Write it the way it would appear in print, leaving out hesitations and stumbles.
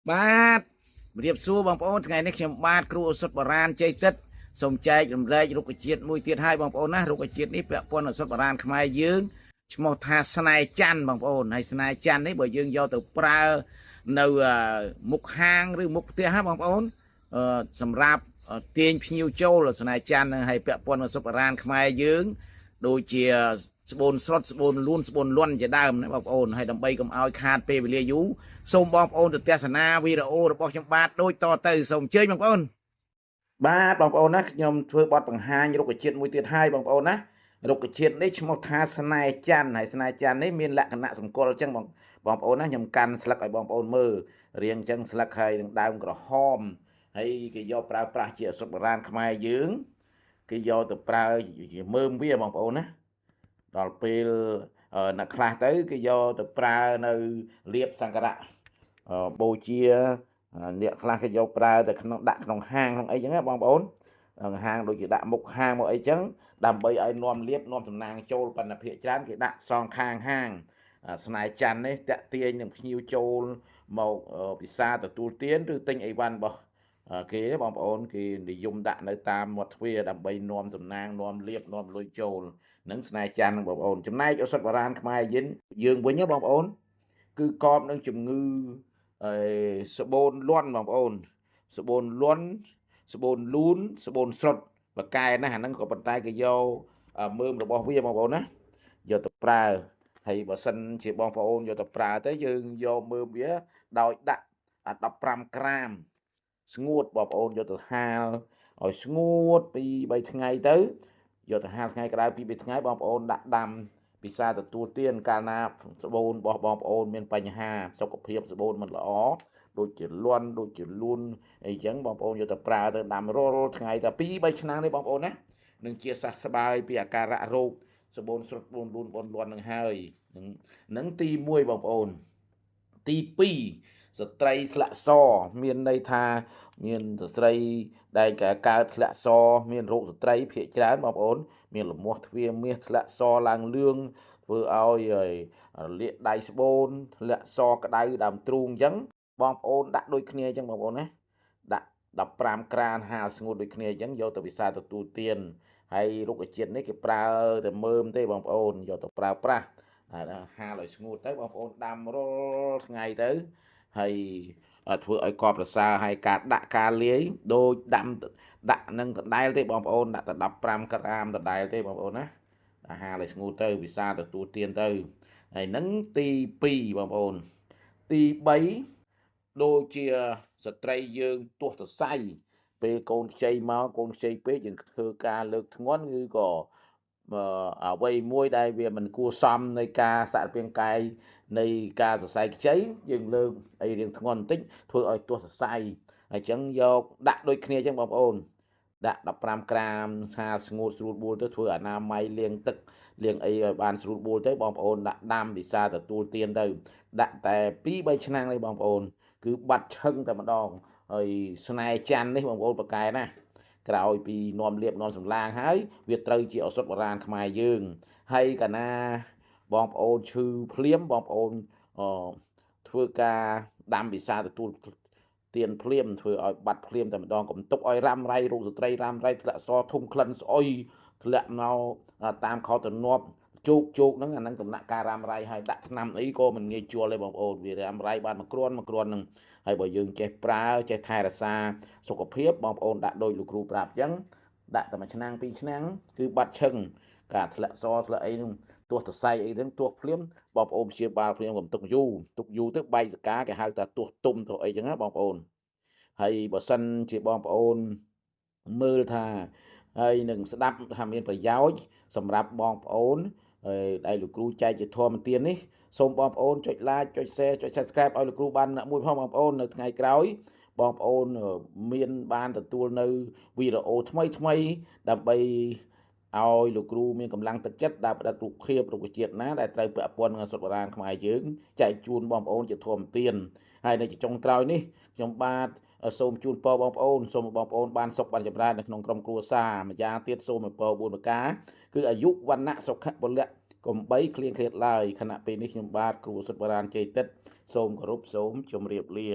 បាទជម្រាបសួរបងប្អូនថ្ងៃនេះខ្ញុំបាទគ្រូឱសថបុរាណជ័យទិត្យសូមចែករំលែករុក្ខជាតិមួយទៀតឲ្យបងប្អូនណារុក្ខជាតិនេះពាក់ព័ន្ធឱសថបុរាណខ្មែរយើងឈ្មោះថាស្នេហ៍ច័ន្ទបងប្អូនហើយស្នេហ៍ច័ន្ទនេះបើយើងយកទៅប្រើនៅមុខហាងឬមុខផ្ទះហ่าបងប្អូនសម្រាប់ទាញភ្ញៀវចូលស្នេហ៍ច័ន្ទនឹងឲ្យពាក់ព័ន្ធឱសថបុរាណខ្មែរយើងដូចជាស្បូនស្រុតស្បូនលួនស្បូនលន់ជាដើមណាបងប្អូនហើយដើម្បីកុំឲ្យខាតពេលវេលាយូរសូមបងប្អូនទៅទស្សនាវីដេអូរបស់ខ្ញុំបាទដូចតទៅសូមអញ្ជើញបងប្អូនបាទបងប្អូនណាខ្ញុំធ្វើបទបង្ហាញរុក្ខជាតិមួយទៀតហើយបងប្អូនណារុក្ខជាតិនេះឈ្មោះថាស្នេហ៍ច័ន្ទហើយស្នេហ៍ច័ន្ទនេះមានលក្ខណៈសម្គាល់អញ្ចឹងបងបងប្អូនណាខ្ញុំកាន់ស្លឹកឲ្យបងប្អូនមើលរៀងអញ្ចឹងស្លឹកហើយនឹងដើមក្រហមហើយគេយកប្រើប្រាស់ជាឱសថបុរាណខ្មែរយើងគេយកទៅប្រើជាមើមវាបងប្អូនណាដល់ពេលអ្នកខ្លះទៅគេយកទៅប្រើនៅលៀបសង្ការៈបូជាអ្នកខ្លះគេយកប្រើទៅក្នុងដាក់ក្នុងហាងក្នុងអីចឹងណាបងប្អូនហាងដូចជាដាក់មុខហាងមកអីចឹងដើម្បីឲ្យនាំលៀបនាំសំណាងចូលបណ្ឌភិកច្រើនគេដាក់សងខាងហាងស្នេហ៍ច័ន្ទនេះតាក់ទាញនឹងភ្ញៀវចូលមកពិសាទទួលទានឬទិញអីវ៉ាន់របស់គេបងប្អូនគេនិយមដាក់នៅតាមមាត់ទ្វារដើម្បីនាំសំណាងនាំលៀបនាំលុយចូលនឹងស្នេហ៍ច័ន្ទនឹងបងប្អូនចំណែកឱសថបុរាណខ្មែរយើងវិញណាបងប្អូនគឺកបនឹងជំងឺស្បូនលន់បងប្អូនស្បូនលន់ស្បូនលូនស្បូនស្រុតបកែណាអាហ្នឹងក៏ប៉ុន្តែគេយកមើមរបស់វាបងប្អូនណាយកទៅប្រើហើយបើសិនជាបងប្អូនយកទៅប្រើទៅយើងយកមើមវាដោយដាក់15ក្រាមស្ងួតបងប្អូនយកទៅហាលឲ្យស្ងួត2 3ថ្ងៃទៅយកទៅហាលថ្ងៃក្តៅ2 3ថ្ងៃបងប្អូនដាក់ដាំពិសាទទួលទានកាលណាស្បូនរបស់បងប្អូនមានបញ្ហាសុខភាពស្បូនមិនល្អដូចជាលន់ដូចជាលួនអីចឹងបងប្អូនយកទៅប្រើទៅដាំរាល់ថ្ងៃតែ2 3ឆ្នាំនេះបងប្អូនណានឹងជាសះស្បើយពីអាការៈរោគស្បូនស្រុតបូនលួនបូនលន់នឹងហើយនឹងទី1បងប្អូនទី2ស្ត្រីធ្លាក់សមានន័យថាមានស្ត្រីដែលកើតធ្លាក់សមានរោគស្ត្រីភាគច្រើនបងប្អូនមានលមាស់ទ្វាមាសធ្លាក់សឡើងលឿងធ្វើឲ្យលាកដៃស្បូនធ្លាក់សក្តៅដើមទ្រូងអញ្ចឹងបងប្អូនដាក់ដូចគ្នាអញ្ចឹងបងប្អូនណាដាក់15ក្រានហាលស្ងួតដូចគ្នាអញ្ចឹងយកទៅពិសាទទួលទានហើយរុក្ខជាតិនេះគេប្រើតែមើមទេបងប្អូនយកទៅប្រើប្រាស់ហាលឲ្យស្ងួតទៅបងប្អូនដាំរាល់ថ្ងៃទៅហើយធ្វើឲ្យកប់ប្រសើរហើយការដាក់ការលាយដូចដាំដាក់នឹងដដែលទេបងប្អូនដាក់តែ15ក្រាមដដែលទេបងប្អូនណាអាហារឲ្យស្ងួតទៅវិសាទទួលទានទៅហើយនឹងទី2បងប្អូនទី3ដូចជាស្ត្រីយើងទោះសរសៃពេលកូនខ្ចីមកកូនខ្ចីពេកយើងធ្វើការលើកធ្ងន់ឬក៏អ្វីមួយដែលវាមិនគួរសមនៃការសារពាង្គកាយនៃការសរសៃខ្ចីយើងលើកអីរៀងធ្ងន់បន្តិចធ្វើឲ្យទោះសរសៃអញ្ចឹងយកដាក់ដូចគ្នាអញ្ចឹងបងប្អូនដាក់15ក្រាមហាលស្ងួតស្រួលបួលទៅធ្វើអនាម័យលាងទឹកលាងអីឲ្យបានស្រួលបួលទៅបងប្អូនដាក់ដាំពិសាទទួលទានទៅដាក់តែ2 3ឆ្នាំនេះបងប្អូនគឺបាត់ឈឹងតែម្ដងហើយស្នេហ៍ច័ន្ទនេះបងប្អូនប្រកែណាក្រោយពីនាំលៀបនាំសម្លាងហើយវាត្រូវជាឱសថបុរាណខ្មែរយើងហើយកាលណាបងប្អូនឈឺភ្លាមបងប្អូនធ្វើការដាំពិសាទទួលទានភ្លាមធ្វើឲ្យបាត់ភ្លាមតែម្ដងកុំទុកឲ្យរ៉ាំរ៉ៃរោគស្ត្រីរ៉ាំរ៉ៃធ្លាក់សធំក្លិនស្អុយធ្លាក់មកតាមខោទំនាប់ជោគជោគហ្នឹងអាហ្នឹងដំណាក់ការរ៉ាំរ៉ៃហើយដាក់ថ្នាំអីក៏មិនងាយជួលទេបងប្អូនវារ៉ាំរ៉ៃបានមួយគ្រាន់មួយគ្រាន់ហ្នឹងហើយបើយើងចេះប្រើចេះថែរក្សាសុខភាពបងប្អូនដាក់ដូចលោកគ្រូប្រាប់អញ្ចឹងដាក់តែមួយឆ្នាំពីរឆ្នាំគឺបាត់ឈឹងការធ្លាក់សធ្លាក់អីហ្នឹងទោះតសៃអីហ្នឹងទោះភ្លាមបងប្អូនព្យាបាលភ្លាមកុំទុកយូរទុកយូរទៅបែកសកាគេហៅថាទោះទុំទៅអីចឹងណាបងប្អូនហើយបើសិនជាបងប្អូនមើលថាហើយនឹងស្ដាប់ថាមានប្រយោជន៍សម្រាប់បងប្អូនដែលលោកគ្រូចែកជាធម្មទាននេះសូមបងប្អូនចុច like ចុច share ចុច Subscribe ឲ្យលោកគ្រូបានមួយផងបងប្អូននៅថ្ងៃក្រោយបងប្អូនមានបានទទួលនៅវីដេអូថ្មីថ្មីដើម្បីឲ្យលោកគ្រូមានកម្លាំងទឹកចិត្តដែលផ្ដិតរូបភាពរុក្ខជាតិណាដែលត្រូវពាក់ព័ន្ធនឹងឱសថបុរាណខ្មែរយើងចែកជូនបងប្អូនជាធម្មទានហើយនៅចុងក្រោយនេះខ្ញុំបាទសូមជូនពរបងប្អូនសូមបងប្អូនបានសុខបានចម្រើននៅក្នុងក្រុមគ្រួសារម្យ៉ាងទៀតសូមឲ្យពរ4ប្រការគឺអាយុវណ្ណៈសុខៈពលៈកុំបីឃ្លៀងឃ្លាតឡើយខណៈពេលនេះខ្ញុំបាទគ្រូសុទ្ធបុរាណជ័យទិត្យសូមគោរពសូមជម្រាបលា